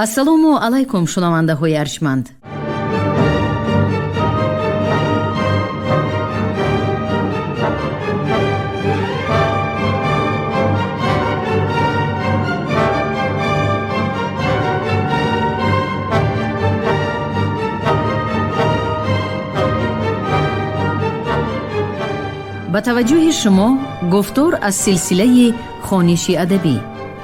Ассалому алайкум, шунавандаҳои арҷманд. Ба таваҷҷӯҳи шумо гуфтор аз силсилаи хониши адабӣ,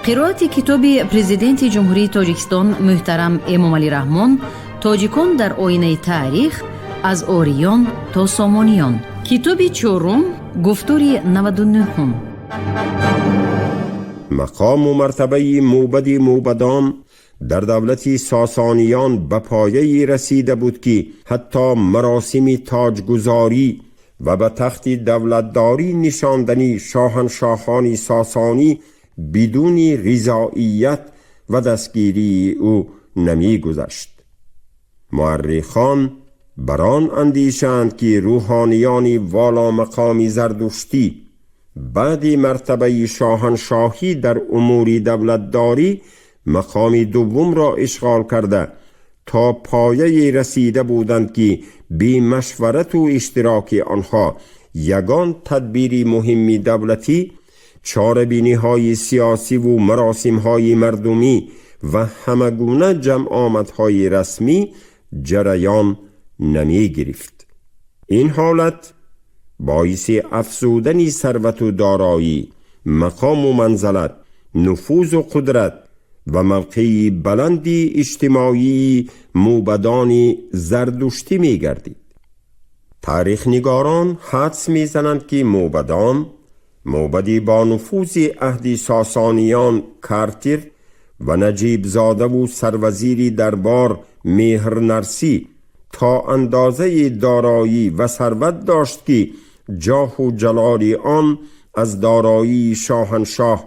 қироати китоби Президенти Ҷумҳурии Тоҷикистон муҳтарам Эмомалӣ Раҳмон «Тоҷикон дар оинаи таърих: аз ориён то сомониён», китоби чорум, гуфтори 99-ум. Мақому мартабаи мӯбади мӯбадон дар давлати сосониён ба пояе расида буд, ки ҳатто маросими тоҷгузорӣ ва ба тахти давлатдорӣ нишондани шоҳаншоҳони сосонӣ бидуни ризоият ва дастгирии ӯ намегузашт. Муаррихон бар он андешаанд, ки рӯҳониёни воломақоми зардуштӣ баъди мартабаи шоҳаншоҳӣ дар умури давлатдорӣ мақоми дуввумро ишғол карда, то пояе расида буданд, ки бемашварату иштироки онҳо ягон тадбири муҳимми давлатӣ, чорабиниҳои сиёсиву маросимҳои мардумӣ ва ҳамагуна ҷамъомадҳои расмӣ ҷараён намегирифт. Ин ҳолат боиси афзудани сарвату дороӣ, мақому манзалат, нуфузу қудрат ва мавқеи баланди иҷтимоии мӯбадони зардуштӣ мегардид. Таърихнигорон ҳадс мезананд, ки мӯбадон мӯбади бо нуфузи аҳди сосониён Картир ва наҷибзодаву сарвазири дарбор Меҳрнарсӣ то андозаи дороӣ ва сарват дошт, ки ҷоҳу ҷалоли он аз дороии шоҳаншоҳ,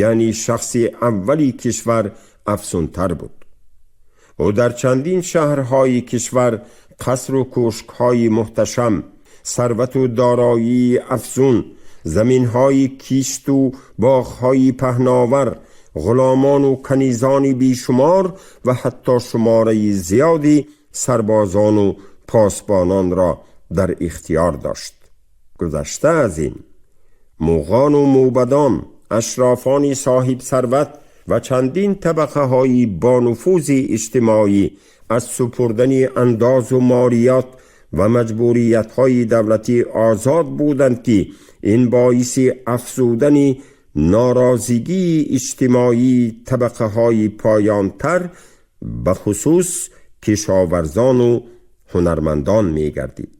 яъне шахси аввали кишвар, афзунтар буд. Ӯ дар чандин шаҳрҳои кишвар қасру кӯшкҳои муҳташам, сарвату дороии афзун, заминҳои кишту боғҳои паҳновар, ғуломону канизони бешумор ва ҳатто шумораи зиёди сарбозону посбононро дар ихтиёр дошт. Гузашта аз ин, муғону мӯбадон, ашрофони соҳибсарват ва чандин табақаҳои бонуфузи иҷтимоӣ аз супурдани андозу молиёт ва маҷбуриятҳои давлатӣ озод буданд, ки ин боиси афзудани норозигии иҷтимоии табақаҳои поёнтар, ба хусус кишоварзону ҳунармандон мегардид.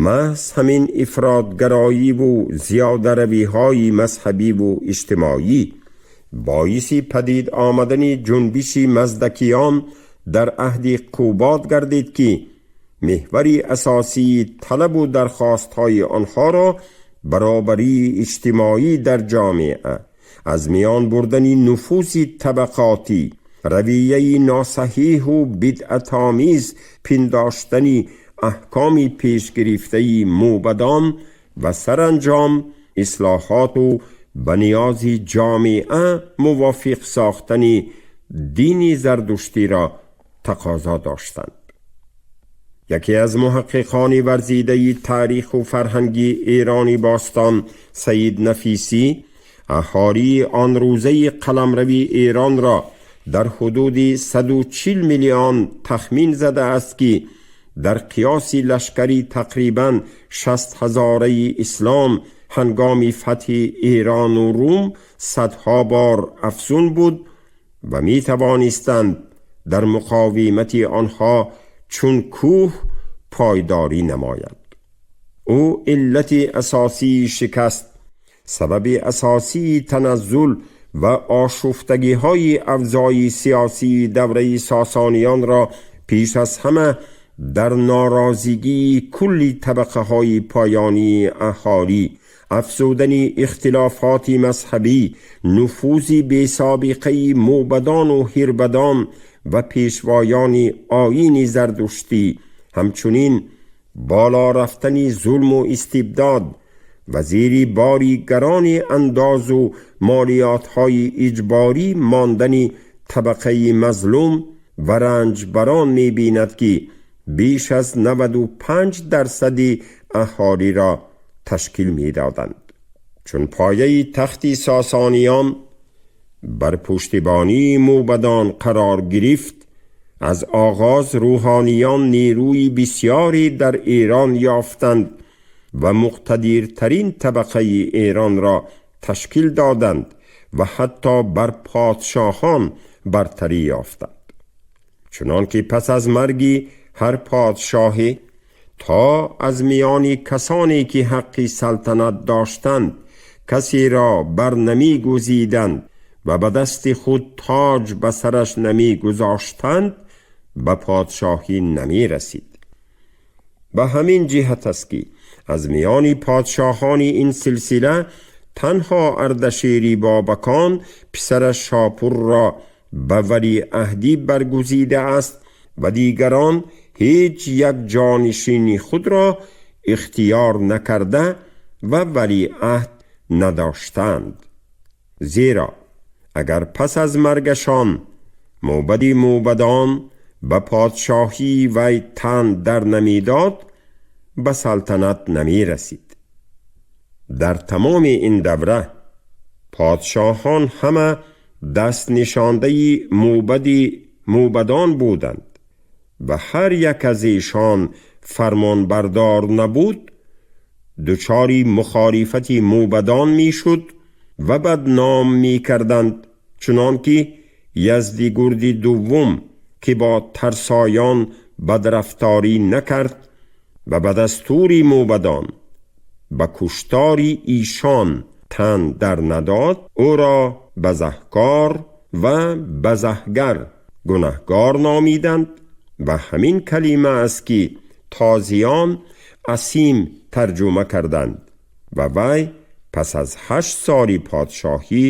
Маҳз ҳамин ифротгароиву зиёдаравиҳои мазҳабиву иҷтимоӣ боиси падид омадани ҷунбиши маздакиён дар аҳди Қубод гардид, ки меҳвари асосии талабу дархостҳои онҳоро баробарии иҷтимоӣ дар ҷомеа, аз миён бурдани нуфузи табақотӣ, равияи носаҳиҳу бидъатомиз пиндоштани аҳкоми пешгирифтаи мӯбадон ва саранҷом ислоҳоту ба ниёзи ҷомеа мувофиқ сохтани дини зардуштиро тақозо доштанд. Яке аз муҳаққиқони варзидаи таъриху фарҳанги Эрони бостон, Саид Нафисӣ, аҳолии он рӯзаи қаламрави Эронро дар ҳудуди 140 миллион тахмин задааст, ки дар қиёси лашкари тақрибан 60 ҳазораи ислом ҳангоми фатҳи Эрону Рум садҳо бор афзун буд ва метавонистанд дар муқовимати онҳо чун кӯҳ пойдорӣ намояд. Ӯ иллати асосии шикаст, сабаби асосии таназзул ва ошуфтагиҳои авзои сиёсии давраи сосониёнро пеш аз ҳама дар норозигии кулли табақаҳои поёнии аҳолӣ, афзудани ихтилофоти мазҳабӣ, нуфузи бесобиқаи мӯбадону ҳирбадон ва пешвоёни оини зардуштӣ, ҳамчунин боло рафтани зулму истибдод ва зери бори гарони андозу молиётҳои иҷборӣ мондани табақаи мазлум ва ранҷбарон мебинад, ки беш аз 95% аҳолиро ташкил медоданд. Чун пояи тахти Сосониён бар пуштибонии мӯбадон қарор гирифт, аз оғоз рӯҳониён нерӯи бисёре дар Эрон ёфтанд ва муқтадиртарин табақаи Эронро ташкил доданд ва ҳатто бар подшоҳон бартарӣ ёфтанд. Чунон ки пас аз марги ҳар подшоҳе то аз миёни касоне ки ҳаққи салтанат доштанд касеро бар намегузиданд ва ба дасти худ тоҷ ба сараш намегузоштанд, ба подшоҳӣ намерасид. Ба ҳамин ҷиҳат аст, ки аз миёни подшоҳони ин силсила танҳо Ардашери Бобакон писараш Шопурро ба валиаҳдӣ баргузида аст ва дигарон ҳеҷ як ҷонишини худро ихтиёр накарда ва валиаҳд надоштанд. Зеро агар пас аз маргашон мӯбади мӯбадон ба подшоҳии вай тан дар намедод, ба салтанат намерасид. Дар тамоми ин давра подшоҳон ҳама дастнишондаи мӯбади мӯбадон буданд ва ҳар як аз эшон фармонбардор набуд, дучори мухолифати мӯбадон мешуд ва бадном мекарданд, чунон ки Яздигурди Дуввум, ки бо тарсоён бадрафторӣ накард ва ба дастури мӯбадон ба куштори эшон тан дар надод, ӯро базаҳкор ва базаҳгар гунаҳгор номиданд ва ҳамин калима аст, ки тозиён асим тарҷума карданд ва вай пас аз 8 соли подшоҳӣ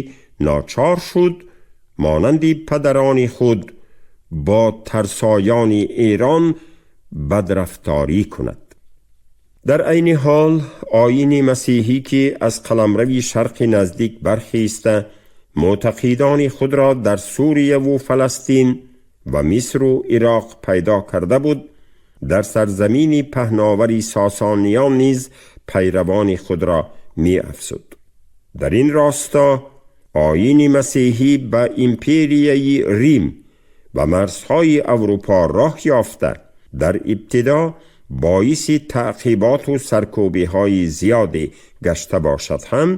ночор шуд монанди падарони худ бо тарсоёни Эрон бадрафторӣ кунад. Дар айни ҳол оини масеҳӣ, ки аз қаламрави Шарқи Наздик бархеста, мӯътақидони худро дар Сурияву Фаластин ва Мисру Ироқ пайдо карда буд, дар сарзамини паҳновари Сосониён низ пайравони худро меафзуд. Дар ин росто оини масеҳӣ ба империяи Рим ва марзҳои Аврупо роҳ ёфта, дар ибтидо боиси таъқиботу саркӯбиҳои зиёде гашта бошад ҳам,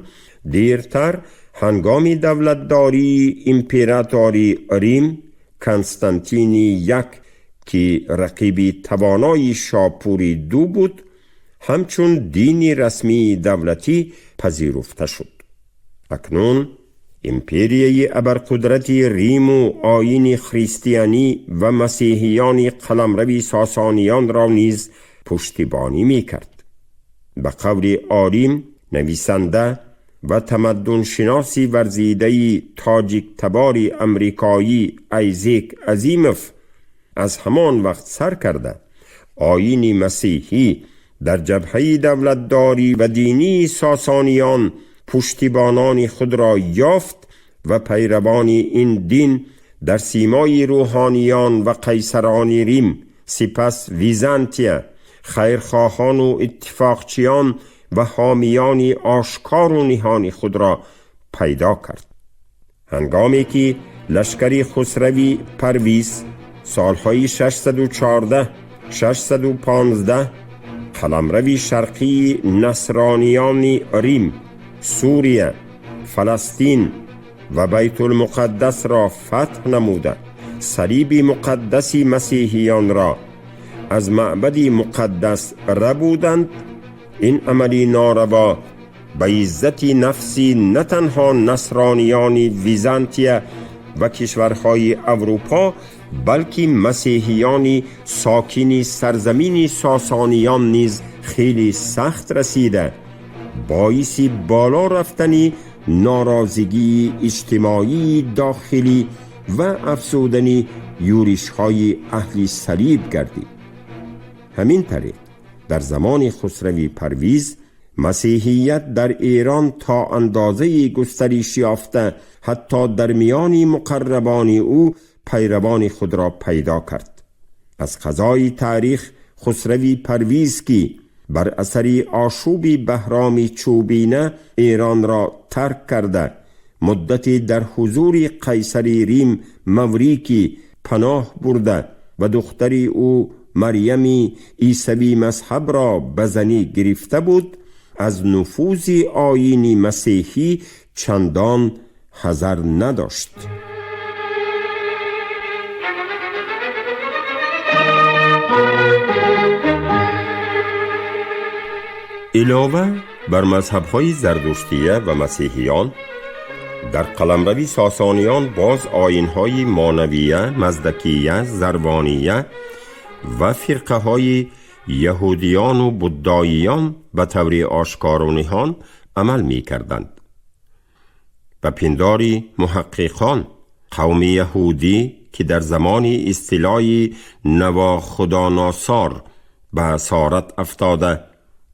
дертар ҳангоми давлатдории императори Рим Константини Як, ки рақиби тавонои Шопури Ду буд, ҳамчун дини расмии давлатӣ пазируфта шуд. Акнун империяи абарқудрати Риму оини христианӣ ва масеҳиёни қаламрави Сосониёнро низ пуштибонӣ мекард. Ба қавли олим, нависанда ва тамаддуншиноси варзидаи тоҷиктабори амрикоӣ Айзек Азимов, аз ҳамон вақт сар карда оини масеҳӣ дар ҷабҳаи давлатдорӣ ва динии Сосониён пуштибонони худро ёфт ва пайравони ин дин дар симои рӯҳониён ва қайсарони Рим, сипас Византия, хайрхоҳону иттифоқчиён ва ҳомиёни ошкору ниҳони худро пайдо кард. Ҳангоме ки лашкари Хусрави Парвиз солҳои 614 615 қаламрави шарқии насрониёни Рим, Сурия, Фаластин ва Байтулмуқаддасро фатҳ намуда, салиби муқаддаси масеҳиёнро аз маъбади муқаддас рабуданд, ин амали нораво ба иззати нафси на танҳо насрониёни Византия ва кишварҳои Аврупо, балки масеҳиёни сокини сарзамини Сосониён низ хеле сахт расида, боиси боло рафтани норозигии иҷтимоии дохилӣ ва афзудани юришҳои аҳли салиб гардид. Ҳамин тариқ, дар замони Хусрави Парвиз مسیحیت در ایران تا اندازه گسترش یافته، حتی در میان مقربان او پیروان خود را پیدا کرد. از قضای تاریخ خسروی پرویز که بر اثر آشوب بهرام چوبینه ایران را ترک کرده، مدتی در حضور قیصر ریم موریکی پناه برده و دختر او مریم عیسوی مذهب را به زنی گرفته بود، از نفوذ آیین مسیحی چندان حذر نداشت. علاوه بر مذهب‌های زردشتیه و مسیحیان، در قلمرو ساسانیان باز آیین‌های مانویه، مزدکیه، زروانیه و فرقه‌های یهودیان و بوداییان به طور آشکار و نهان عمل می کردند. و پنداری محققان قوم یهودی که در زمان استیلای نواخداناسار به اسارت افتاده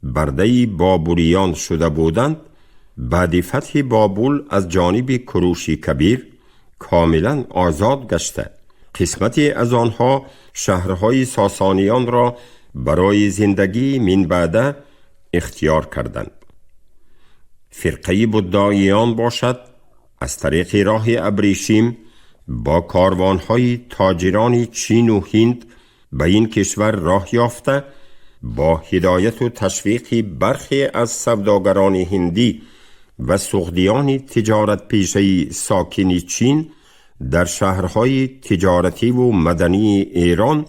برده بابولیان شده بودند، بعد فتح بابل از جانب کوروش کبیر کاملا آزاد گشته، قسمتی از آنها شهرهای ساسانیان را برای زندگی من بعده اختیار کردند. فرقه بوداییان باشد از طریق راه ابریشم با کاروانهای تاجران چین و هند به این کشور راه یافته، با هدایت و تشویق برخی از سوداگران هندی و سغدیان تجارت پیشه ساکن چین در شهرهای تجارتی و مدنی ایران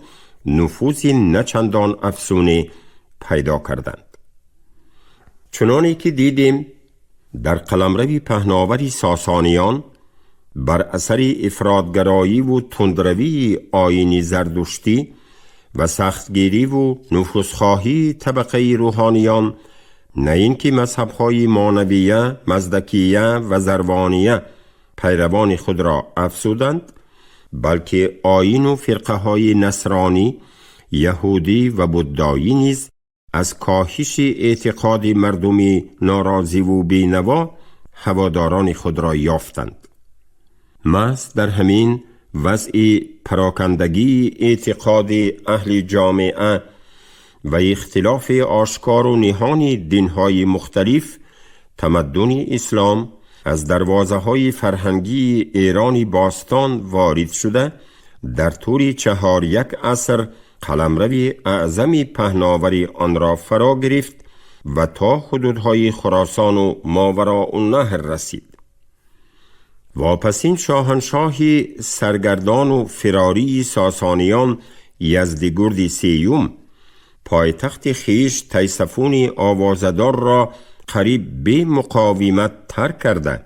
نفوذ نچندان افسونی پیدا کردند. چنانی که دیدیم در قلمرو پهناور ساسانیان بر اثر افراطگرایی و تندروی آیین زردشتی و سختگیری و نفوذخواهی طبقه روحانیان، نه اینکه مذهب‌های مانویه، مزدکیه و زروانیه پیروان خود را افزودند، بلکه آیین و فرقه های نصرانی، یهودی و بودایی نیز از کاهش اعتقاد مردمی ناراضی و بینوا هواداران خود را یافتند. محض در همین وضع پراکندگی اعتقاد اهل جامعه و اختلاف آشکار و نهان دینهای مختلف، تمدن اسلام از دروازه های فرهنگی ایران باستان وارد شده، در طول 41 عصر قلمرو اعظم پهناور آن را فرا گرفت و تا حدودهای خراسان و ماوراء النهر رسید. واپسین شاهنشاهی سرگردان و فراری ساسانیان یزدگرد سیوم پایتخت خیش تیسفون آوازدار را قریب به مقاومت ترک کرده،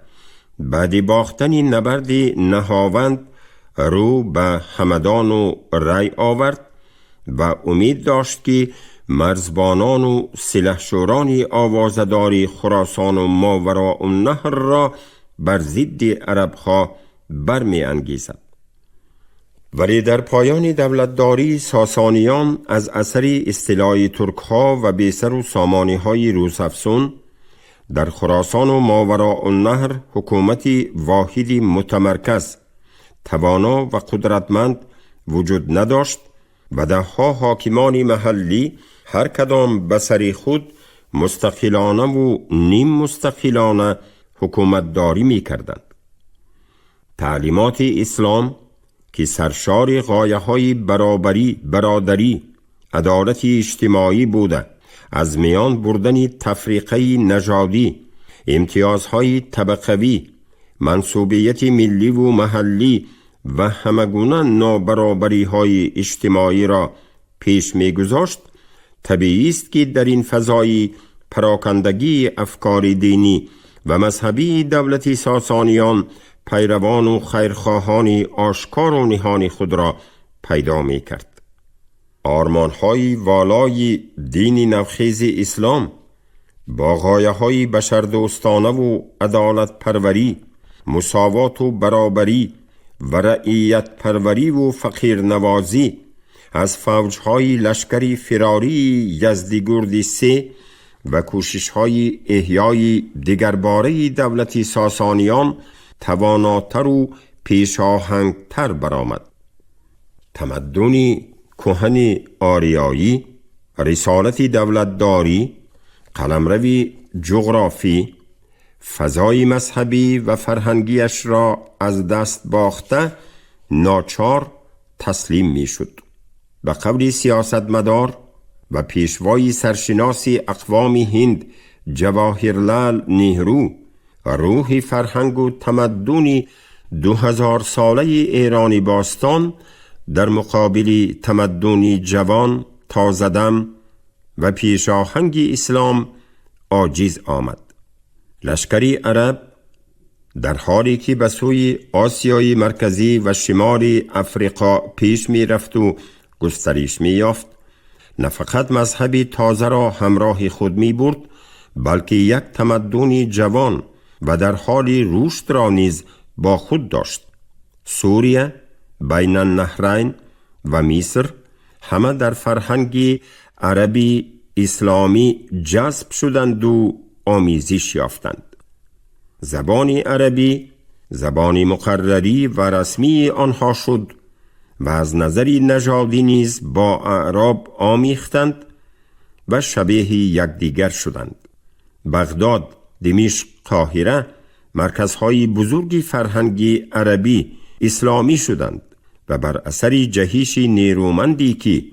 بعد باختن نبرد نهاوند رو به همدان و ری آورد و امید داشت که مرزبانان و سلحشوران آوازدار خراسان و ماوراء النهر را بر ضد عربها برمی انگیزد. ولی در پایان دولتداری ساسانیان از اثر استیلای ترکها و بیسر و سامانی های روزافزون در خراسان و ماوراء النهر حکومت واحد متمرکز، توانا و قدرتمند وجود نداشت و دهها حاکمان محلی هر کدام به سر خود مستقلانه و نیم مستقلانه حکومتداری می کردند. تعلیمات اسلام که سرشار غایه های برابری، برادری، عدالت اجتماعی بوده، از میان بردن تفریقه نژادی، امتیازهای طبقوی، منصوبیت ملی و محلی و همگونه نابرابری های اجتماعی را پیش می گذاشت، طبیعی است که در این فضای پراکندگی افکار دینی و مذهبی دولت ساسانیان پیروان و خیرخواهان آشکار و نهان خود را پیدا می کرد. آرمانهای والای دین نوخیز اسلام با غایه های بشردوستانه و عدالت پروری، مساوات و برابری و رعیت پروری و فقیر نوازی از فوجهای لشکری فراری یزدگرد سه و کوشش‌های احیای دیگرباره دولتی ساسانیان تواناتر و پیشاهنگتر برآمد. تمدن کهن آریایی، رسالت دولتداری، قلمروی جغرافی، فضای مذهبی و فرهنگیش را از دست باخته ناچار تسلیم میشد. به قول سیاستمدار و پیشوای سرشناس اقوام هند جواهرلال نهرو، روح فرهنگ و تمدن 2000 ساله ایران باستان در مقابل تمدن جوان، تازه‌دم و پیشاهنگ اسلام عاجز آمد. لشکری عرب در حالی که به سوی آسیای مرکزی و شمال افریقا پیش می رفت و گسترش می یافت، نه فقط مذهبی تازه را همراه خود می برد، بلکه یک تمدن جوان و در حال رشد را نیز با خود داشت. سوریه، بین النهرین و مصر همه در فرهنگ عربی اسلامی جذب شدند و آمیزش یافتند. زبان عربی زبان مقرری و رسمی آنها شد و از نظر نژادی نیز با اعراب آمیختند و شبیه یکدیگر شدند. بغداد، دمشق، قاهره مرکزهای بزرگ فرهنگی عربی اسلامی شدند و بر اثر جهش نیرومندی که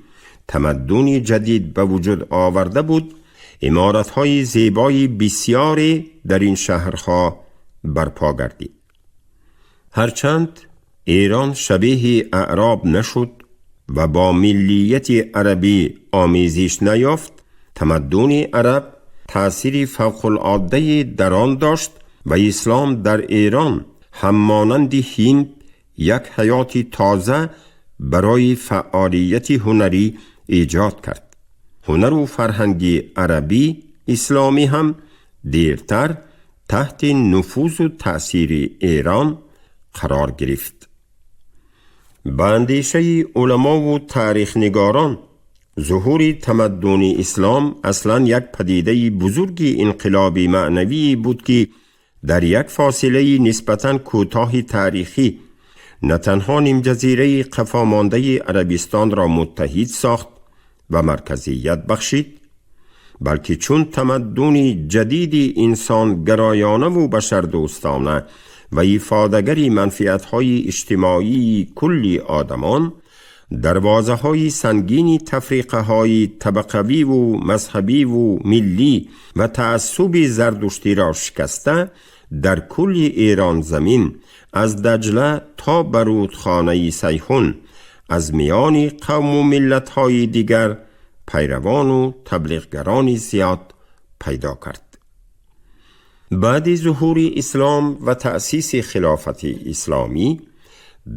تمدن جدید به وجود آورده بود، عمارت‌های زیبای بسیاری در این شهرها برپا گردید. هرچند ایران شبیه اعراب نشد و با ملیت عربی آمیزش نیافت، تمدن عرب تأثیر فوق العاده در آن داشت و اسلام در ایران همانند هند یک حیات تازه برای فعالیت هنری ایجاد کرد. هنر و فرهنگ عربی اسلامی هم دیرتر تحت نفوذ و تأثیر ایران قرار گرفت. به اندیشه علما و تاریخ نگاران، ظهور تمدن اسلام اصلا یک پدیده بزرگ انقلابی معنوی بود که در یک فاصله نسبتاً کوتاه تاریخی نه تنها نیم جزیره قفامانده عربستان را متحد ساخت و مرکزیت بخشید، بلکه چون تمدن جدید انسان گرایانه و بشردوستانه و ایفادگر منفعت‌های اجتماعی کلی آدمان، دروازه‌های سنگین تفریقه‌های طبقوی و مذهبی و ملی و تعصب زردشتی را شکسته، در کل ایران زمین از دجله تا به رودخانه سیحون از میان قوم و ملت‌های دیگر پیروان و تبلیغگران زیاد پیدا کرد. بعد ظهور اسلام و تأسیس خلافت اسلامی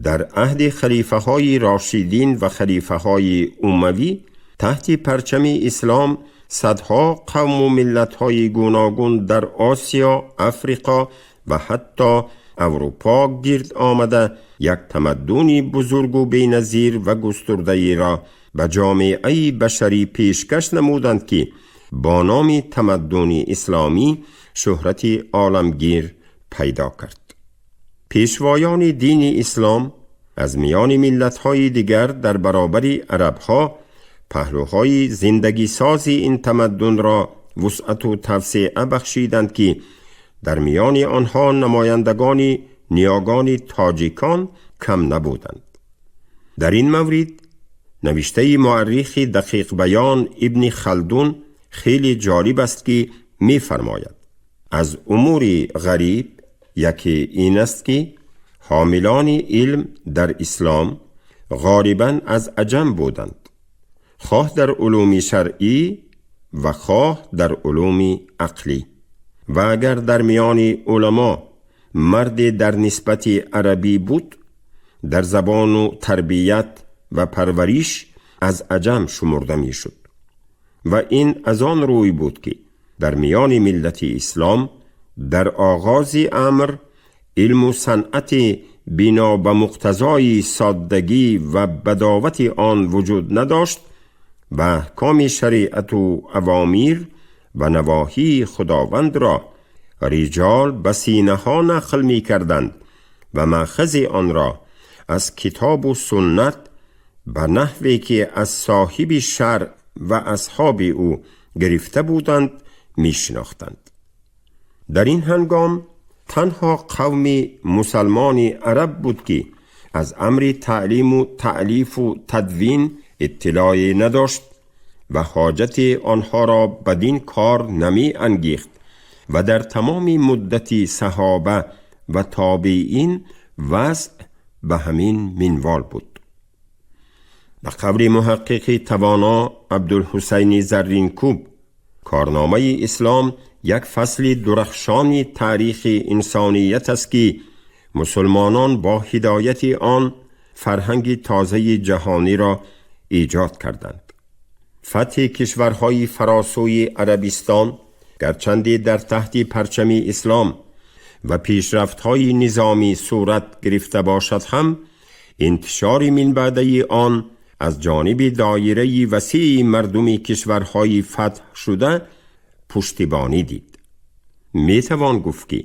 در عهد خلیفه های راشدین و خلیفه های اموی تحت پرچم اسلام صدها قوم و ملت های گوناگون در آسیا، افریقا و حتی اروپا گرد آمده یک تمدن بزرگ و بی‌نظیر و گسترده را به جامعه بشری پیشکش نمودند که با نام تمدن اسلامی شهرت عالمگیر پیدا کرد. پیشوایان دین اسلام از میان ملت‌های دیگر در برابر عرب‌ها پهلوهای زندگی ساز این تمدن را وسعت و توسعه بخشیدند که در میان آنها نمایندگان نیاگان تاجیکان کم نبودند. در این مورد نوشته مورخ دقیق بیان ابن خلدون خیلی جالب است که می‌فرماید از امور غریب یکی این است که حاملان علم در اسلام غالباً از عجم بودند، خواه در علوم شرعی و خواه در علوم عقلی. و اگر در میان علما مرد در نسبت عربی بود، در زبان و تربیت و پرورش از عجم شمرده میشد و این از آن روی بود که در میان ملت اسلام در آغاز امر علم و صنعت بنا به مقتضای سادگی و بداوت آن وجود نداشت و احکام شریعت و اوامر و نواهی خداوند را رجال به سینه ها نقل می کردند و مأخذ آن را از کتاب و سنت به نحوی که از صاحب شرع و اصحاب او گرفته بودند می شناختند. در این هنگام تنها قوم مسلمان عرب بود که از امر تعلیم و تألیف و تدوین اطلاع نداشت و حاجت آنها را بدین کار نمی انگیخت و در تمام مدت صحابه و تابعین وضع به همین منوال بود. به قول محقق توانا عبدالحسین زرینکوب، کارنامه اسلام یک فصل درخشان تاریخ انسانیت است که مسلمانان با هدایت آن فرهنگ تازه جهانی را ایجاد کردند. فتح کشورهای فراسوی عربستان گرچند در تحت پرچم اسلام و پیشرفت‌های نظامی صورت گرفته باشد هم، انتشار منبعده آن از جانب دایره وسیع مردم کشورهای فتح شده پشتیبانی دید. می توان گفت که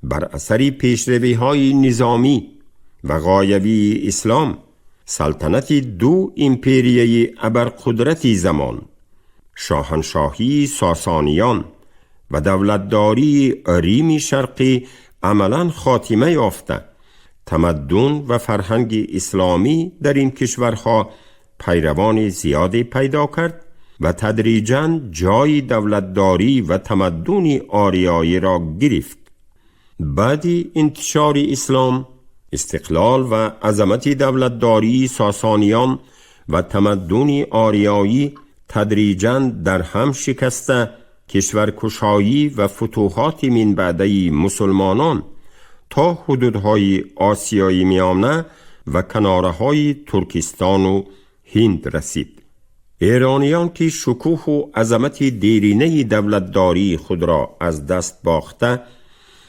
بر اثر پیشروی‌های نظامی و غایوی اسلام، سلطنت دو امپریه ابرقدرت زمان، شاهنشاهی ساسانیان و دولتداری ریم شرقی عملا خاتمه یافته، تمدن و فرهنگ اسلامی در این کشورها پیروان زیادی پیدا کرد و تدریجاً جای دولتداری و تمدن آریایی را گرفت. بعد انتشار اسلام، استقلال و عظمت دولتداری ساسانیان و تمدن آریایی تدریجاً در هم شکسته، کشورکشایی و فتوحات من بعده مسلمانان تا حدودهای آسیای میانه و کناره‌های ترکستان و هند رسید. ایرانیان که شکوه و عظمت دیرینه دولتداری خود را از دست باخته،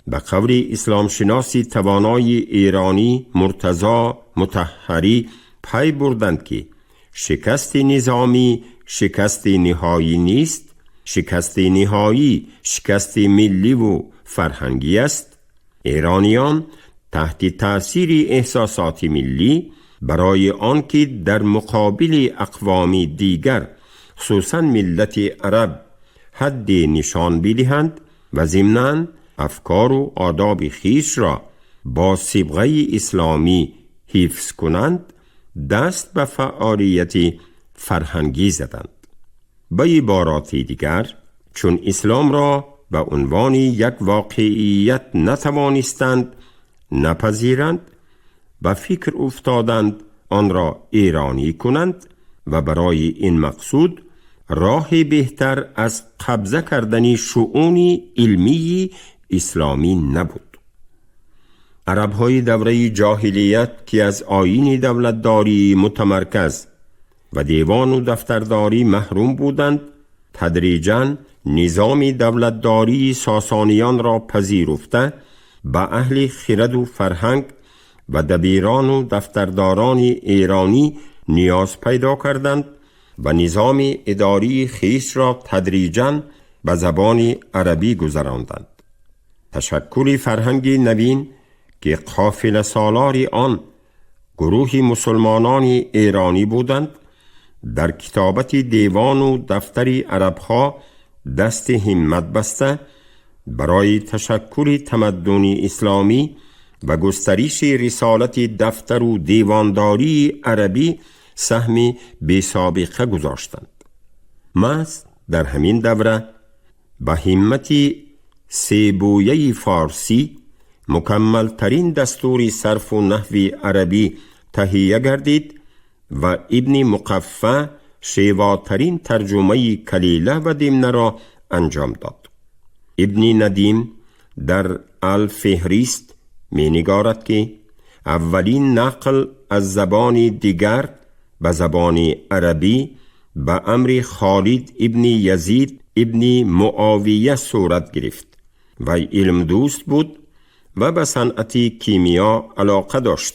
به قول اسلام شناسی توانای ایرانی مرتضی مطهری پی بردند که شکست نظامی شکست نهایی نیست، شکست نهایی شکست ملی و فرهنگی است. ایرانیان تحت تأثیر احساسات ملی برای آنکه در مقابل اقوام دیگر خصوصا ملت عرب حد نشان بدهند و ضمناً افکار و آداب خویش را با صبغه اسلامی حفظ کنند، دست به فعالیت فرهنگی زدند. به عبارات دیگر، چون اسلام را به عنوان یک واقعیت نتوانستند نپذیرند، به فکر افتادند آن را ایرانی کنند و برای این مقصود راه بهتر از قبضه کردن شؤون علمی اسلامی نبود. عربهای دوره جاهلیت که از آیین دولتداری متمرکز و دیوان و دفترداری محروم بودند، تدریجاً نظام دولتداری ساسانیان را پذیرفته، به اهل خرد و فرهنگ و دبیران و دفترداران ایرانی نیاز پیدا کردند و نظام اداری خویش را تدریجاً به زبان عربی گذراندند. تشکل فرهنگ نوین که قافله سالار آن گروه مسلمانان ایرانی بودند، در کتابت دیوان و دفتر عربها دست همت بسته، برای تشکل تمدن اسلامی و گسترش رسالت دفتر و دیوانداری عربی سهم بی سابقه گذاشتند. محض در همین دوره به همت سیبویه فارسی مکملترین دستور صرف و نحو عربی تهیه گردید و ابن مقفع شیواترین ترجمه کلیله و دمنه را انجام داد. ابن ندیم در الفهریست می نگارد که اولین نقل از زبان دیگر به زبان عربی به امر خالد ابن یزید ابن معاویه صورت گرفت. وی علم دوست بود و به صنعت کیمیا علاقه داشت.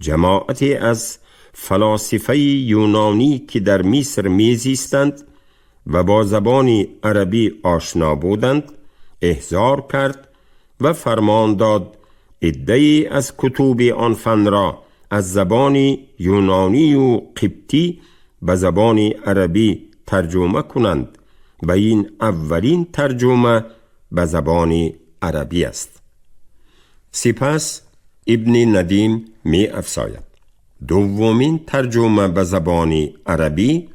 جماعتی از فلاسفه یونانی که در مصر میزیستند و با زبان عربی آشنا بودند احضار کرد و فرمان داد عده‌ای از کتب آن فن را از زبان یونانی و قبطی به زبان عربی ترجمه کنند و این اولین ترجمه به زبان عربی است. سپس ابن ندیم می افزاید: دومین ترجمه به زبان عربی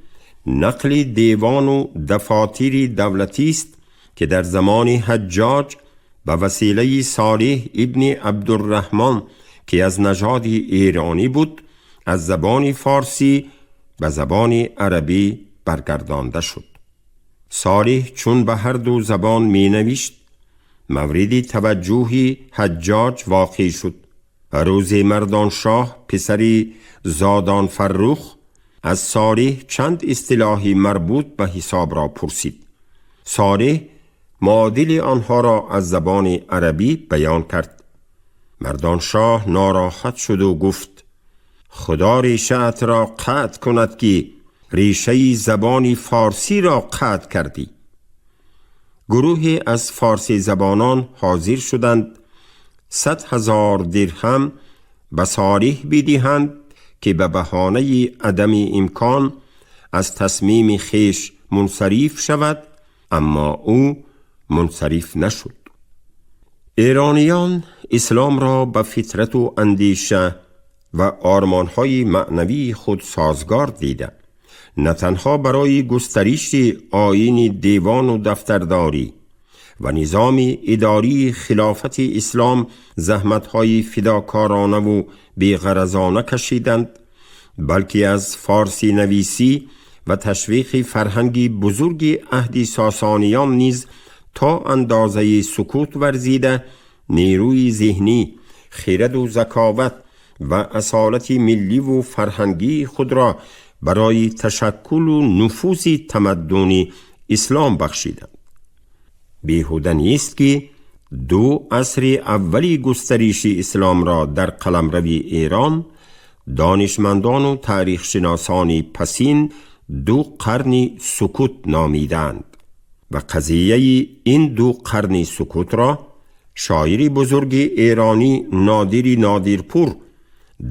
نقل دیوان و دفاتر دولتی است که در زمان حجاج به وسیله صالح ابن عبدالرحمن که از نژاد ایرانی بود از زبان فارسی به زبان عربی برگردانده شد. صالح چون به هر دو زبان می نوشت مورد توجه حجاج واقع شد. روز مردان شاه پسر زادان فرخ از صالح چند اصطلاحی مربوط به حساب را پرسید. صالح معادل آنها را از زبان عربی بیان کرد. مردان شاه ناراحت شد و گفت: خدا ریشه ات را قطع کند که ریشه زبان فارسی را قطع کردی. گروهی از فارسی زبانان حاضر شدند 100,000 درهم به صالح بدهند که به بهانه عدم امکان از تصمیم خویش منصرف شود، اما او منصرف نشد. ایرانیان اسلام را به فطرت و اندیشه و آرمانهای معنوی خود سازگار دیده، نه تنها برای گسترش آیین دیوان و دفترداری و نظام اداری خلافت اسلام زحمت‌های فداکارانه و بی‌غرضانه کشیدند، بلکه از فارسی نویسی و تشویق فرهنگی بزرگ عهد ساسانیان نیز تا اندازه سکوت ورزیده، نیروی ذهنی، خرد و ذکاوت و اصالت ملی و فرهنگی خود را برای تشکل و نفوذ تمدن اسلام بخشیدند. بیهوده نیست که دو عصر اولی گسترش اسلام را در قلمرو ایران دانشمندان و تاریخ شناسان پسین دو قرن سکوت نامیدند و قضیه این دو قرن سکوت را شاعر بزرگ ایرانی نادر نادرپور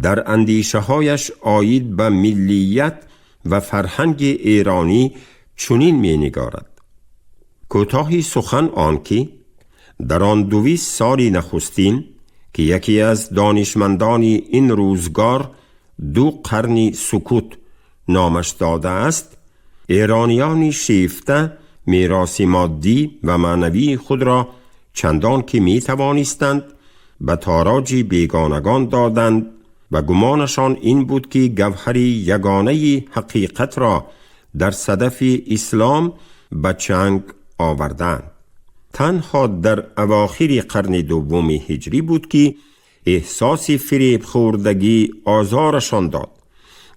در اندیشه هایش عاید به ملیت و فرهنگ ایرانی چنین می نگارد: کوتاهی سخن آن که در آن 200 سال نخستین که یکی از دانشمندان این روزگار دو قرن سکوت نامش داده است، ایرانیان شیفته میراث مادی و معنوی خود را چندان که می توانستند به تاراج بیگانگان دادند و گمانشان این بود که گوهر یگانه حقیقت را در صدف اسلام به چنگ آوردند. تنها در اواخر قرن دوم هجری بود که احساس فریب خوردگی آزارشان داد،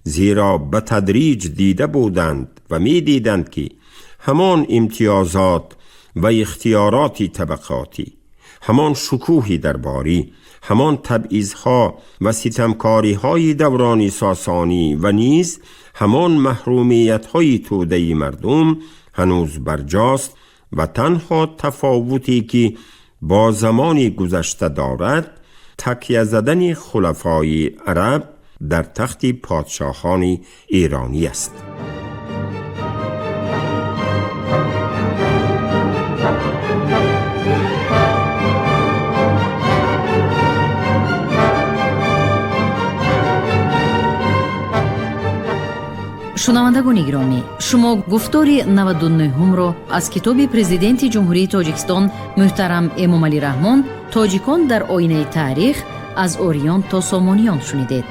زیرا به تدریج دیده بودند و می دیدند که همان امتیازات و اختیارات طبقاتی، همان شکوه درباری، همان تبعیضها و ستمکاری‌های دوران ساسانی و نیز همان محرومیت‌های توده مردم هنوز برجاست و تنها تفاوتی که با زمان گذشته دارد تکیه زدن خلفای عرب در تخت پادشاهان ایرانی است. Шунавандагони гиромӣ, шумо гуфтори 99-ро аз китоби Президенти Ҷумҳурии Тоҷикистон муҳтарам Эмомалӣ Раҳмон «Тоҷикон дар оинаи таърих аз ориён то сомониён» шунидед.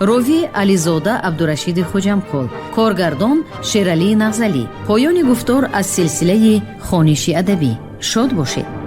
Ровӣ Ализода Абдурашиди Хуҷамқул, коргардон Шералии Нағзалӣ. Поёни гуфтор аз силсилаи хониши адабӣ. Шод бошед.